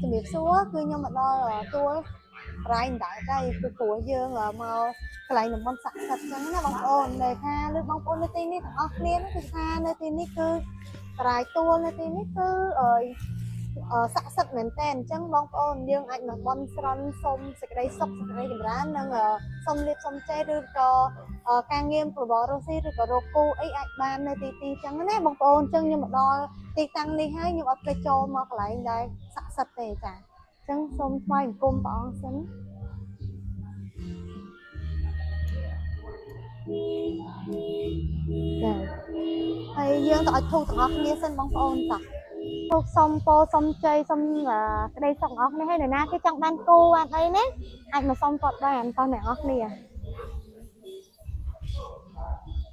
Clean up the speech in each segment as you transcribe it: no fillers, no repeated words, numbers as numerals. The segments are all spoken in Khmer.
ជំរាបសួរគឺខ្ញុំមកដល់ទួលបរៃអណ្ដែតហើយគឺព្រោះយើងមកកន្លែងតំបន់ស័ក្តិសិទ្ធិចឹងណាបងប្អូនដែលថាលើបងប្អូននៅទីនេះទាំងអស់គ្នាគឺថានៅទីនេះគឺបរៃទួលនៅទីនេះគឺអឺស័ក្តិសិទ្ធិមែនតើអញ្ចឹងបងប្អូនយើងអាចមកបន់ស្រន់សុំសេចក្តីសុខសេចក្តីចម្រើននិងសុំលៀបសុំជ័យឬក៏ការងារប្រវត្តិរស់ស៊ីឬក៏រកគូអីអាចបាននៅទីទីអញ្ចឹងណាបងប្អូនអញ្ចឹងខ្ញុំមកដល់ទីតាំងនេះហើយខ្ញុំអត់ភ្លេចចូលមកកន្លែងដែលស័ក្តិសិទ្ធិទេចាអញ្ចឹងសូមថ្វាយបង្គំព្រះអង្គសិនចាហើយយើងទៅឲ្យធូបទាំងអស់គ្នាសិនបងប្អូនតោះធូបសុំពោសុំជ័យសុំក្តីសុខទាំងអស់គ្នាហើយនរណាគេចង់បានគូបានអីណាអាចមកសុំគាត់បានតោះអ្នកនរគ្នា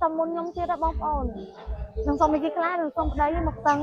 សុំមុនខ្ញុំទៀតណាបងប្អូនខ្ញុំសុំអីគេខ្លះឬសុំប្តីមកតឹង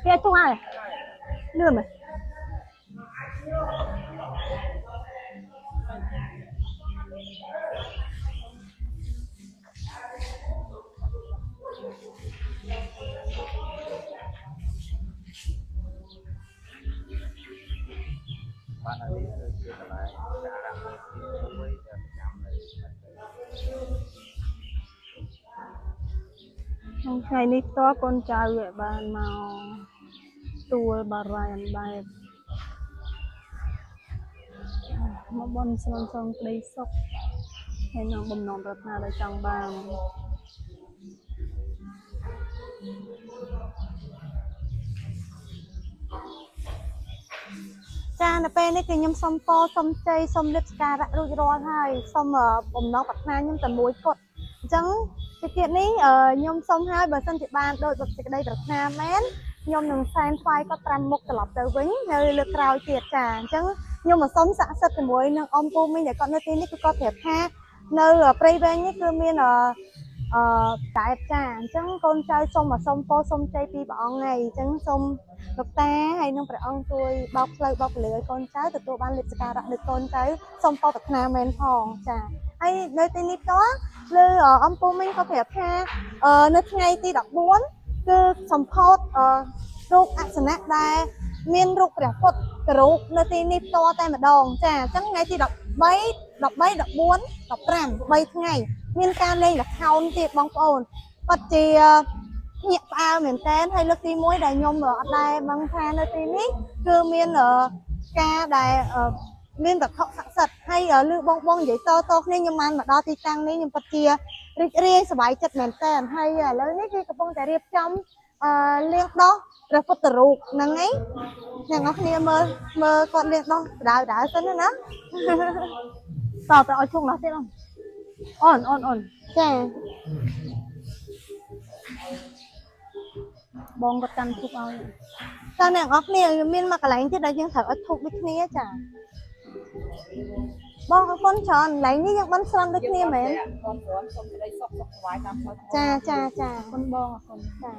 គេទុកហើយលឿនមែន បានហើយនេះគឺជាកន្លែងសក្ការៈបូជាមួយដែលប្រចាំនៅ ក្នុងថ្ងៃនេះផ្ទាល់កូនចៅឲ្យបានមកទួលបារាយអណ្ដែតមកបន់ស្រន់សងក្តីសុខហើយនឹងបំណងប្រាថ្នាដែលចង់បាន ចានៅពេលនេះគឺខ្ញុំសុំពរសុំជ័យសុំលៀបសក្ការៈរួចរាល់ហើយសុំបំណងប្រាថ្នាខ្ញុំតែមួយគត់អញ្ចឹងទីទៀតនេះខ្ញុំសុំហើយបើសិនជាបានដូចសេចក្តីប្រាថ្នាមែនខ្ញុំនឹងសែនថ្វាយគាត់5មុខត្រឡប់ទៅវិញនៅលើកក្រោយទៀតចាអញ្ចឹងខ្ញុំមកសុំស័ក្តិសិទ្ធិជាមួយនឹងអ៊ំពូមីងដែលគាត់នៅទីនេះគឺគាត់ប្រាប់ថានៅព្រៃវែងនេះគឺមានអឺតែចាអញ្ចឹងកូនចៅសុំមកសុំពរសុំជ័យពីព្រះអង្គហើយអញ្ចឹងសុំលោកតាហើយនឹងព្រះអង្គជួយបោកផ្លូវបោកពន្លឺឲ្យកូនចៅទទួលបានលៀបសក្ការៈដូចកូនចៅសូមពរប្រាថ្នាមែនផងចាហើយនៅទីនេះផ្ទាល់លើអំពូមីងក៏ប្រាប់ថានៅថ្ងៃទី14គឺសម្ពោធរូបអាសនៈដែលមានរូបព្រះពុទ្ធរូបនៅទីនេះផ្ទាល់តែម្ដងចាអញ្ចឹងថ្ងៃទី13 13 14 15 3ថ្ងៃមានការលេងល្ខោនទៀតបងប្អូនពិតជា ភ្ញាក់ផ្អើលមែនតើហើយលើកទី1ដែលខ្ញុំអត់ដែរដឹងថានៅទីនេះគឺមានការដែលមានវត្ថុស័ក្តិសិទ្ធិហើយឮបងបងនិយាយតតគ្នាខ្ញុំបានមកដល់ទីតាំងនេះខ្ញុំពិតជារីករាយសប្បាយចិត្តមែនតើហើយឥឡូវនេះគឺកំពុងតែរៀបចំអឺលាងដោះព្រះពុទ្ធរូបហ្នឹងឯងអ្នកនរគ្នាមើលមើលគាត់លាងដោះដៅដៅសិនណា តទៅឲ្យឈុងនោះទៀតអូនអូនអូន ចា បងគាត់កាន់ធូបឲ្យ តើអ្នកនរគ្នាមានមកកន្លែងទៀតដែលយើងត្រូវឲ្យធូបដូចគ្នាចាបងអរគុណច្រើនកន្លែងនេះយើងបន់ស្រន់ដូចគ្នាមែន បងប្អូនសូមក្តីសុខសុខសប្បាយតាមផ្លូវ ចាចាចា អរគុណបងអរគុណ ចា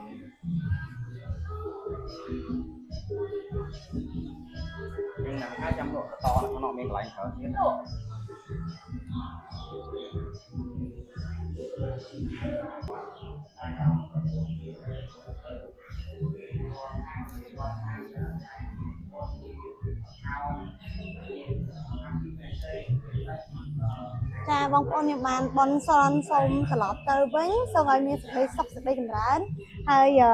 យើងនឹងហើយចាំលក់តនៅក្នុងមានកន្លែងច្រើនទៀត ចា ចាបងប្អូនខ្ញុំបានបន់ស្រន់សូមត្រឡប់ទៅវិញសូមឲ្យមានសេចក្តីសុខសេចក្តីចម្រើនហើយអឺ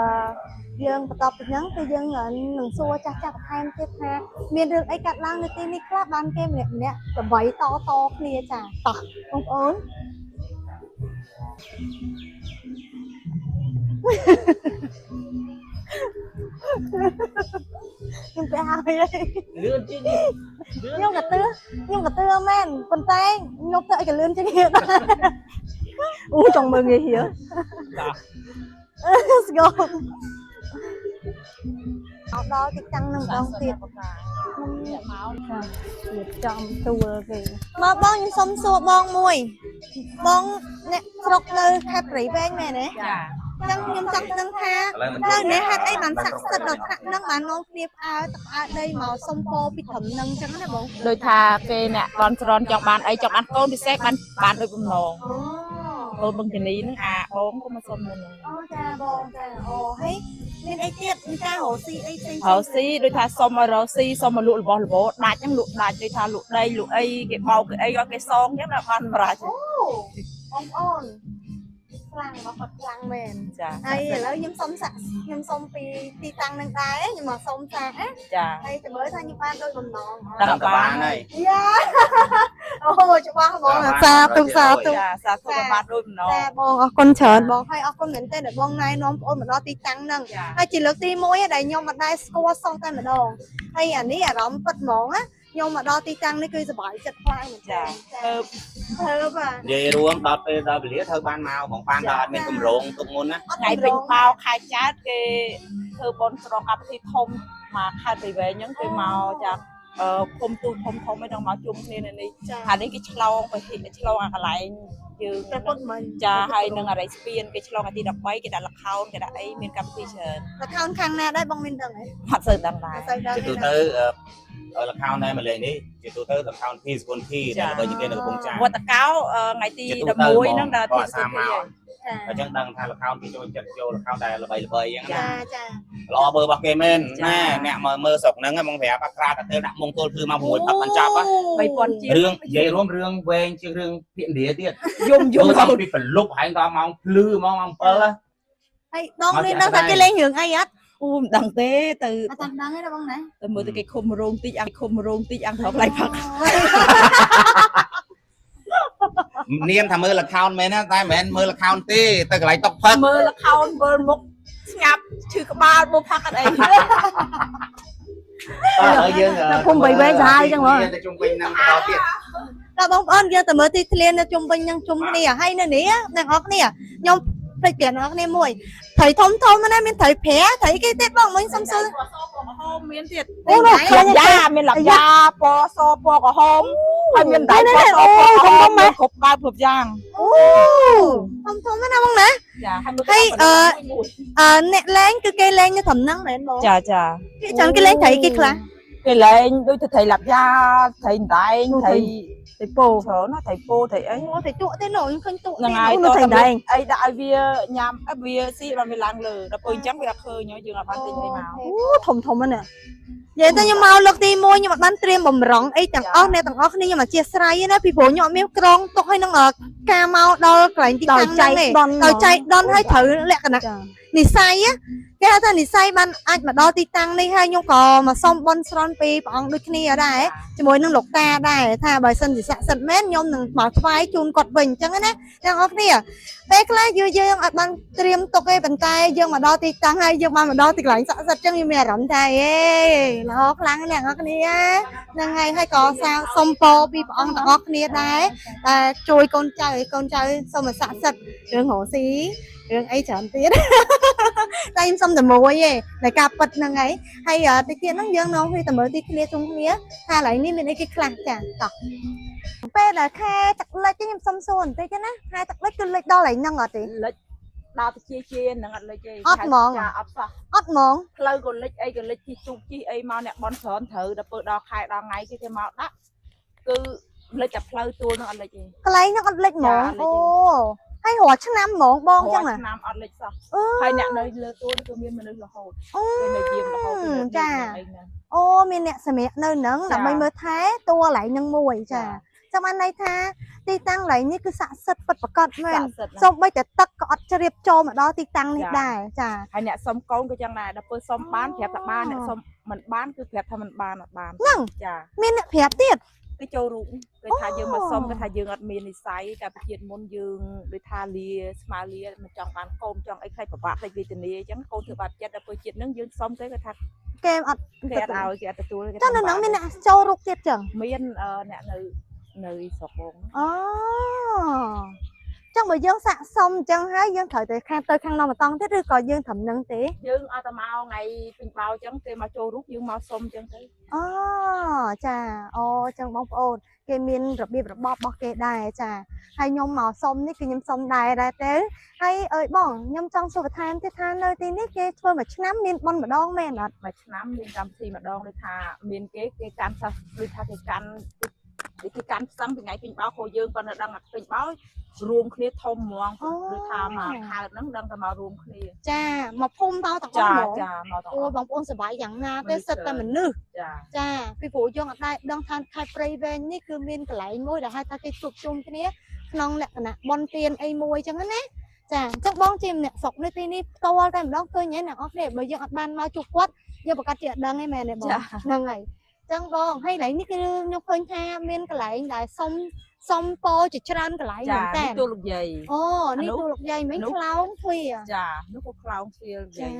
យើងបន្ទាប់ពីហ្នឹងគឺយើងនឹងសួរចាស់ចាស់បន្ថែមទៀតថាមានរឿងអីកាត់ឡើងនៅទីនេះខ្លះបានគេម្នាក់ម្នាក់ល្បីតតគ្នាចាតោះបងប្អូន ខ្ញុំទៅហើយ លឿនជាងនេះ ខ្ញុំក៏ទឿខ្ញុំក៏ទឿមែនប៉ុន្តែខ្ញុំទៅឲ្យក៏លឿនជាងគេដែរ អូចង់មើលងាយហៀ ស្គមដល់ទីតាំងនឹងម្ដងទៀត ចារៀបចំទួលគេ មកបងខ្ញុំសុំសួរបងមួយ បងអ្នកស្រុកនៅខេត្តព្រៃវែងមែនទេ ចា ចឹងខ្ញុំចង់ដឹងថានៅនេះហេតុអីបានស័ក្តិសិទ្ធិដល់ថ្នាក់ហ្នឹងបាននាំគ្នាផ្អើលទឹកផ្អើលដីមកសុំពោពីត្រឹមហ្នឹងចឹងណាបង ដោយថាគេអ្នកបនស្រន់ចង់បានអីចង់បានកូនពិសេសបានបានដូចបំណង អូ កូនបងជនីហ្នឹងអាបងក៏មកសុំមុនហ្នឹង អូចាបងចាអូហើយមានអីទៀតមានការរកស៊ីអីផ្សេងៗ រកស៊ីដូចថាសុំឲ្យរកស៊ីសុំឲ្យលក់របស់របរដាច់ហ្នឹងលក់ដាច់ដូចថាលក់ដីលក់អីគេបោកគេអីឲ្យគេសងអញ្ចឹងដល់បានប្រាច់ អូបងប្អូនខ្លាំងមកគាត់ខ្លាំងមែន ចា ហើយឥឡូវខ្ញុំសុំសាក់ខ្ញុំសុំពីទីតាំងនឹងដែរខ្ញុំមកសុំសាកណា ចា ហើយទៅមើលថាខ្ញុំបានដូចបំណងអត់ ដល់បាន ហើយ យ៉ាអូច្បាស់ហ្មងសាទុសាទុ ចាសាធុឲ្យបានដូចបំណង ចាបងអរគុណច្រើនបងហើយអរគុណមែនទែនដែលបងណែនាំបងអូនមកដល់ទីតាំងហ្នឹង ចា ហើយជាលើកទី1ដែលខ្ញុំមិនដែលស្គាល់សោះតែម្ដងហើយអានេះអារម្មណ៍ពិតហ្មងណាខ្ញុំមកដល់ទីតាំងនេះគឺសប្បាយចិត្តខ្លាំងមែនទែ ចា នចា ធ្វើ ធ្វើបាទ និយាយរួមដល់ពេលដល់វេលាធ្វើបានមកបងបានដល់អត់មានកម្រងទុកមុនណា អត់ ថ្ងៃពេញបោខែចែកគេធ្វើបុណ្យស្រងកម្មវិធីធំមកខេត្តព្រៃវែងអញ្ចឹងគេមកចាអឺភូមិទូធំធំឯងដល់មកជុំគ្នានៅនេះ ចា អានេះគេឆ្លងទៅហិឆ្លងអាកន្លែងយើង ប្រពុតមិញ ចាហើយនឹងអរិយស្ពានគេឆ្លងអាទី13គេដាក់លខោនគេដាក់អីមានកម្មវិធីច្រើន ល្ខោនខាងណាដែរបងមានដឹងហ៎ អត់សូវដឹងដែរ អត់សូវដឹង ជាទូទៅអឺលខោនដែរមកលេងនេះជាទូទៅលខោនធីសគុណធីដែលល្បីជាងគេនៅកំពង់ចាម វត្តកោអឺថ្ងៃទី ជាទូទៅ 11ហ្នឹងដល់ គាត់ ទីសុ សាមក ធីហើយ ចា អញ្ចឹងដឹងថាលខោនគេចូលចិត្តចូលលខោនដែលល្បីល្បីអញ្ចឹង ចា ណា ចា ល្អបើរបស់គេមែនណាអ្នកមកមើលស្រុកហ្នឹងមកប្រាប់អាក្រាតទៅដាក់មង្គលភ្លឺមក6ផឹកបញ្ចប់ហ៎ 3000ជាង រឿងនិយាយរួមរឿងវែងជាងរឿងភាគឥណ្ឌាទៀត យំយំ យំដល់ពីប្រលប់ហែងដល់ម៉ោងភ្លឺម៉ោង7ហ៎ ហើយបងមានដឹងថាគេលេងរឿងអីអត់ អូមិនដឹងទេទៅ អត់ដឹងទេណាបងណា ទៅមើលទៅគេឃុំរោងតិចអង្គឃុំរោងតិចអង្គត្រកឡៃផឹក នាមថាមើលលខោនមែនណាតែមិនមែនមើលលខោនទេទៅកន្លែងតុកផឹក មើលលខោនមើលមុខស្ងាប់ឈឺក្បាលមកផឹកអត់អី តើហើយយើង នៅភូមិបីវែងសាហាវអញ្ចឹងហ្មង ទៅជុំវិញហ្នឹងបន្តទៀត ដល់បងប្អូនយើងទៅមើលទីធ្លានៅជុំវិញនឹងជុំគ្នាហើយនៅនេះអ្នកនរគ្នាខ្ញុំភ្លេចប្រាប់អ្នកនរគ្នាមួយត្រីធំធំណាមានត្រីប្រាត្រីគេទៀតបងមិញសុំសួរ ពណ៌សពណ៌ក្រហមមានទៀត អូនោះ ឡាប់យ៉ាមានឡាប់យ៉ាពណ៌សពណ៌ក្រហមហើយមានដៃពណ៌សពណ៌ក្រហមមានគ្រប់បែបគ្រប់យ៉ាង អូធំធំណាបងណា ចាហើយមើល ហើយអឺ អឺអ្នកលេងគឺគេលេងនៅត្រឹមហ្នឹងមែនបង ចាចា គេចាំគេលេងត្រីគេខ្លះ គេលែងដូចទៅត្រីឡាប់យ៉ាត្រីដណ្ដែងត្រី ទៅពោ ច្រើនណាស់ត្រីពោត្រីអី អូត្រីទក់ទេនោះខ្ញុំឃើញទក់ ហ្នឹងហើយ អូ តោះ ត្រីដែង អីដាក់ឲ្យវាញ៉ាំឲ្យវាស៊ីបានវាឡើងលើដល់ពេលអញ្ចឹងវាអត់ឃើញហ៎យើងអត់បានទិញអីមក អូធំធំហ្នឹងណា និយាយទៅខ្ញុំមកលើកទី1ខ្ញុំអត់បានត្រៀមបំរុងអីទាំងអស់អ្នកទាំងអស់គ្នាខ្ញុំអធិស្ឋានណាពីព្រោះខ្ញុំអត់មានក្រងទុកឲ្យនឹងការមកដល់កន្លែងទី ដោយ តាំង ចៃ ហ្នឹងទេ ដន្យ ដោយចៃដន្យឲ្យត្រូវលក្ខណៈ ចា និស័យណាគេហៅថានិស័យបានអាចមកដល់ទីតាំងនេះហើយខ្ញុំក៏មកសុំបន់ស្រន់ពីព្រះអង្គដូចគ្នាដែរជាមួយនឹងលោកតាដែរថាបើសិនជាស័ក្តិសិទ្ធិមែនខ្ញុំនឹងមកថ្វាយជូនគាត់វិញអញ្ចឹងណាអ្នកនរគ្នាពេលខ្លះយើងយើងអត់បានត្រៀមទុកទេប៉ុន្តែយើងមកដល់ទីតាំងហើយយើងបានមកដល់ទីកន្លែងស័ក្តិសិទ្ធិអញ្ចឹងយើងមានអារម្មណ៍ថាអេល្អខ្លាំងណាស់អ្នកនរគ្នាហ្នឹងហើយហើយក៏សាសុំពរពីព្រះអង្គទាំងអស់គ្នាដែរតែជួយកូនចៅឲ្យកូនចៅសូមឲ្យស័ក្តិសិទ្ធិរឿងរកស៊ីរឿងអីច្រើនទៀត តែខ្ញុំសុំតែមួយឯងតែការពិតហ្នឹងហើយហើយអឺតិចទៀតហ្នឹងយើងនាំគ្នាទៅមើលទីធ្លាជុំគ្នាថាកន្លែងនេះមានអីគេខ្លះចាតោះពេលដែលខែទឹកលិចខ្ញុំសុំសួរបន្តិចណាខែទឹកលិចគឺលិចដល់កន្លែងហ្នឹងអត់ទេ លិចដល់ទៅជាជាហ្នឹងអត់លិចទេ អត់ហ្មង ចាអត់សោះ អត់ហ្មង ផ្លូវក៏លិចអីក៏លិចជិះទូកជិះអីមកអ្នកបនច្រើនត្រូវដល់ពេលដល់ខែដល់ថ្ងៃគេគេមកដាក់គឺលិចតែផ្លូវទួលហ្នឹងអត់លិចទេ កន្លែងហ្នឹងអត់លិចហ្មង ចាអត់លិចទេ អូហើយរាល់ឆ្នាំហ្មងបងចឹង រាល់ ហ៎ ឆ្នាំអត់លិចសោះ អឺ ហើយអ្នកនៅលើទួលគឺមានមនុស្សរហូត អូ គេនៅយាមរហូតគេនៅ ចា អីហ្នឹង អូមានអ្នកសម្រាប់នៅហ្នឹង ចា ដើម្បីមើលថែតួកន្លែងហ្នឹងមួយចា ចាំបានន័យថាទីតាំងកន្លែងនេះគឺស័ក្តិសិទ្ធិពិតប្រាកដមែន ស័ក្តិសិទ្ធិណាស់ សូម្បីតែទឹកក៏អត់ជ្រាបចូលមកដល់ទីតាំងនេះ ចា ដែរចា ហើយអ្នកសុំកូនក៏ចឹងដែរដល់ពេលសុំបានប្រាប់ថាបានអ្នកសុំមិនបានគឺប្រាប់ថាមិនបានអត់បាន ហ្នឹង ចា មានអ្នកប្រាប់ទៀត គេចូលរូបគេថាយើងមកសុំគេថាយើងអត់មាននិស័យតែពីជាតិមុនយើងដូចថាលាស្មើលាមិនចង់បានកូនចង់អីខ្លាចប្របាក់ខ្លាចវេទនាអញ្ចឹងកូនធ្វើបាបចិត្តដល់ពេលជាតិហ្នឹងយើងសុំគេគេថា គេអត់ គេអត់ឲ្យគេអត់ទទួលគេ ចានៅហ្នឹងមានអ្នកចូលរូបទៀតចឹង មានអ្នកនៅនៅស្រុកបង អូចឹងបើយើងសាកសុំអញ្ចឹងហើយយើងត្រូវតែខាងទៅខាងនោះម្តងទៀតឬក៏យើងត្រឹមនឹងទេ យើងអត់តែមកថ្ងៃពេញបោអញ្ចឹងគេមកចូលរូបយើងមកសុំអញ្ចឹងទៅ អូចាអូចឹងបងប្អូនគេមានរបៀបរបបរបស់គេដែរចាហើយខ្ញុំមកសុំនេះគឺខ្ញុំសុំដែរដែរទៅហើយអើយបងខ្ញុំចង់សួរបន្ថែមទៀតថានៅទីនេះគេធ្វើមួយឆ្នាំមានបុណ្យម្ដងមែនអត់ មួយឆ្នាំមានកម្មវិធីម្ដងដូចថាមានគេគេកាន់សាសដូចថាគេកាន់គេកាន់ផ្សំពីថ្ងៃពេញបោខោយើងប៉ុន្តែដឹងថាពេញបោរួមគ្នាធំហ្មងដូចថាមកខើតហ្នឹងដឹងតែមករួមគ្នា ចាមកភូមិមកទាំងអ ចា ស់ហ្មង ចាមកទាំង អូ អស់ បងប្អូនសប្បាយយ៉ាងណាទេសិតតែមនុស្ស ចា ចាពីព្រោះយើងអត់ដែរដឹងថាខេត្តព្រៃវែងនេះគឺមានកន្លែងមួយដែលហៅថាគេជួបជុំគ្នាក្នុងលក្ខណៈបុណ្យទានអីមួយចឹងណាចាអញ្ចឹងបងជាម្នាក់ស្រុកនៅទីនេះផ្ទាល់តែម្ដងឃើញហើយអ្នកនរគ្នាបើយើងអត់បានមកជួបគាត់យើងប្រកាសជាអត់ដឹងទេមែនទេបងហ្នឹងហើយអញ្ចឹងបងហើយកន្លែងនេះគឺខ្ញុំឃើញថាមានកន្លែងដែលសុំសុំពោជាច្រើនកន្លែង ចា មែនតើ នេះទូលោកយាយ អូនេះទូលោកយាយមិញខ្លោងទ្វារ ចានោះក៏ខ្លោងទ្វារ ចា យាយ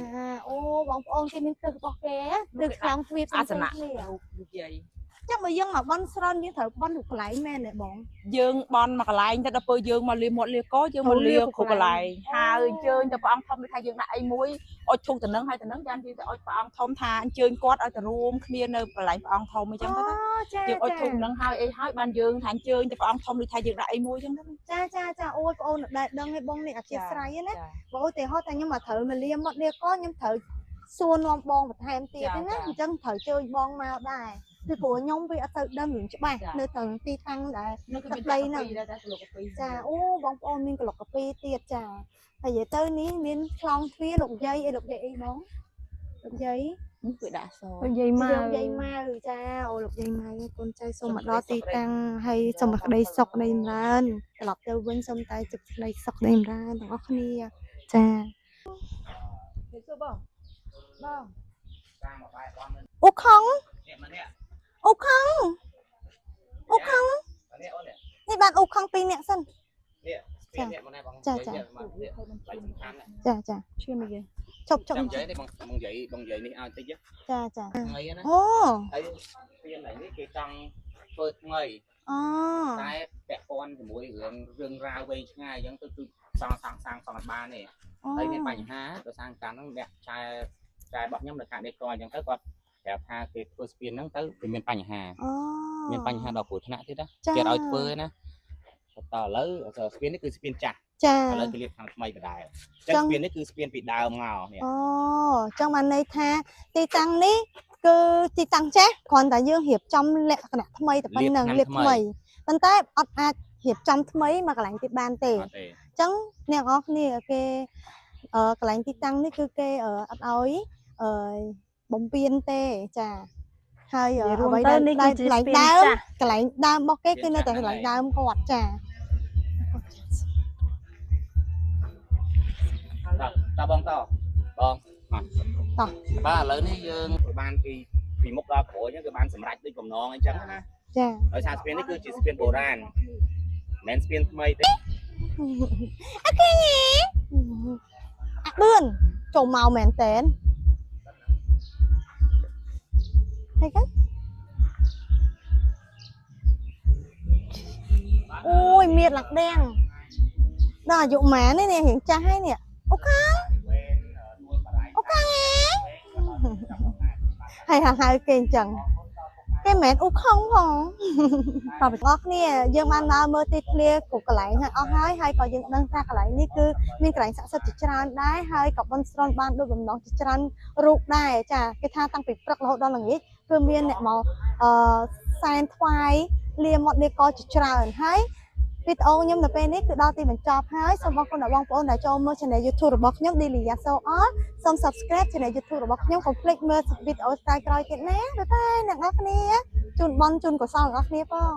អូបងប្អូនគេមានគ្រឹះរបស់គេគ្រឹះខ្លោងទ្វារផ្សេ អាសនៈ ងៗគ្នា លោកយាយ ចឹងបើយើងមកបន់ស្រន់យើងត្រូវបន់គ្រប់កន្លែងមែនទេបង យើងបន់មកកន្លែងទៅដល់ពេលយើងមកលាមាត់លាកយើងមកលាគ្រប់កន្លែងហើយអញ្ជើញទៅព្រះអង្គធំដូចថាយើងដាក់អីមួយអុជធុកទៅនឹងហើយទៅនឹងយ៉ាងយើងទៅអុជព្រះអង្គធំថាអញ្ជើញគាត់ឲ្យទៅរួមគ្នានៅកន្លែងព្រះអង្គធំអញ្ចឹងទៅណា ចា យើងអុជធុកនឹងហើយអីហើយបានយើងថាអញ្ជើញទៅព្រះអង្គធំដូចថាយើងដាក់អីមួយអញ្ចឹងទៅ ចាចាចាអូយបងអូនដែលដឹងឯងបងនេះអធិស្ឋានណាបើឧទាហរណ៍ថាខ្ញុំមកត្រូវមកលាមាត់លាកខ្ញុំត្រូវសួរនាំបងបន្ថែមទៀតណាអញ្ចឹងត្រូវជើញបងមកដែរពីព្រោះខ្ញុំវាអត់ទៅដឹងរឿងច្បាស់នៅទៅទីតាំងដែរ នោះគឺមានដែរតែលោកកាពី ចាអូបងប្អូនមានកលុកកាពីទៀតចាហើយនិយាយទៅនេះមានខ្លោងទ្វារលោកយាយអីលោកយាយអីបងលោកយាយ នេះគឺដាក់ស លោកយាយម៉ៅ លោកយាយម៉ៅចាអូលោកយាយម៉ៅកូនចៅសូមមកដល់ទីតាំងហើយសូមឲ្យក្តីសុខក្តីចម្រើនត្រឡប់ទៅវិញសូមតែជបក្តីសុខក្តីចម្រើនទាំងអស់គ្នាចា សួរបងបង តាមមកបែបបង អូខង នេះមកនេះ អូខងអូខង នេះអូននេះ នេះបានអូខងពីរនាក់សិន នេះស្ពាននេះមកនេះបង ចាចា នេះនេះសំខាន់ណា ចាចា ឈឿនគេ ជប់ជប់ ចាំនិយាយនេះបងបងនិយាយបងនិយាយនេះឲ្យតិច ចាចា ថ្ងៃណា អូ ហើយស្ពាននេះគេចង់ធ្វើថ្មី អូ តែពាក់ព័ន្ធជាមួយរឿងរឿងរ៉ាវវែងឆ្ងាយអញ្ចឹងទៅគឺសងសាងសាងសងអត់បានទេហើយមានបញ្ហាដោយសារកាលហ្នឹងអ្នកចែចែរបស់ខ្ញុំនៅខាងនេះក៏អញ្ចឹងទៅគាត់ប្រាប់ថាគេធ្វើស្ពានហ្នឹងទៅវាមានបញ្ហា អូ មានបញ្ហាដល់គ្រោះថ្នាក់ទៀតណា ចា គេឲ្យធ្វើណាតើឥឡូវស្ពាននេះគឺស្ពានចាស់ ចា ឥឡូវគេរៀបខាងថ្មីបដែរអញ្ចឹងស្ពាននេះគឺស្ពានពីដើមមកនេះ អូចង់បានន័យថាទីតាំងនេះគឺទីតាំងចាស់គ្រាន់តែយើងរៀបចំលក្ខណៈថ្មីតែប៉ុណ្្នឹង រៀបថ្មី រៀបថ្មីប៉ុន្តែអត់អាចរៀបចំថ្មីមកកន្លែងទៀតបានទេ អត់ទេ អញ្ចឹងអ្នកនរគ្នាគេកន្លែងទីតាំងនេះគឺគេអត់ឲ្យអឺបំពេញទេចាហើយ និយាយរួម អ្វី ទៅ ដែល នេះគឺជា កន្លែង ស្ពាន ដើម ចាស់ កន្លែងដើមរបស់គេគឺនៅតែកន្លែងដើមគាត់ចា តើបងតបងមក តោះ បាទឥឡូវនេះយើងបានពីពីមុខដល់ក្រោយហ្នឹងគឺបានសម្រេចដូចបំណងអញ្ចឹងណា ចា ដោយសារស្ពាននេះគឺជាស្ពានបុរាណមិនមែនស្ពានថ្មីទេ អត់ឃើញទេអាបឿនចូលមកមែនតើហើយកាអូយមៀតឡើងដាំងដល់អាយុម៉ានេះនេះរៀងចាស់ហើយនេះអូខេអូខេហើយហៅគេអញ្ចឹងគេមិនមែនអ៊ូខុងផង តបទាំងអស់គ្នាយើងបានដើរមើលទីធ្លាគ្រប់កន្លែងហើយអស់ហើយហើយក៏យើងដឹងថាកន្លែងនេះគឺមានកន្លែងស័ក្តិសិទ្ធិជាច្រើនដែរហើយក៏បន់ស្រន់បានដូចបំណងជាច្រើនរូបដែរចាគេថាតាំងពីព្រឹករហូតដល់ល្ងាចគឺមានអ្នកមកអឺសែនថ្វាយលាមាត់លាកជាច្រើនហើយវីដេអូខ្ញុំនៅពេលនេះគឺដល់ទីបញ្ចប់ហើយសូមអរគុណដល់បងប្អូនដែលចូលមើល Channel YouTube របស់ខ្ញុំ Delia So All សូម Subscribe Channel YouTube របស់ខ្ញុំកុំភ្លេចមើលវីដេអូស្តាយក្រោយទៀតណាបាយបាយអ្នកនរគ្នាជូនបន់ជូនកុសលអ្នកនរគ្នាផង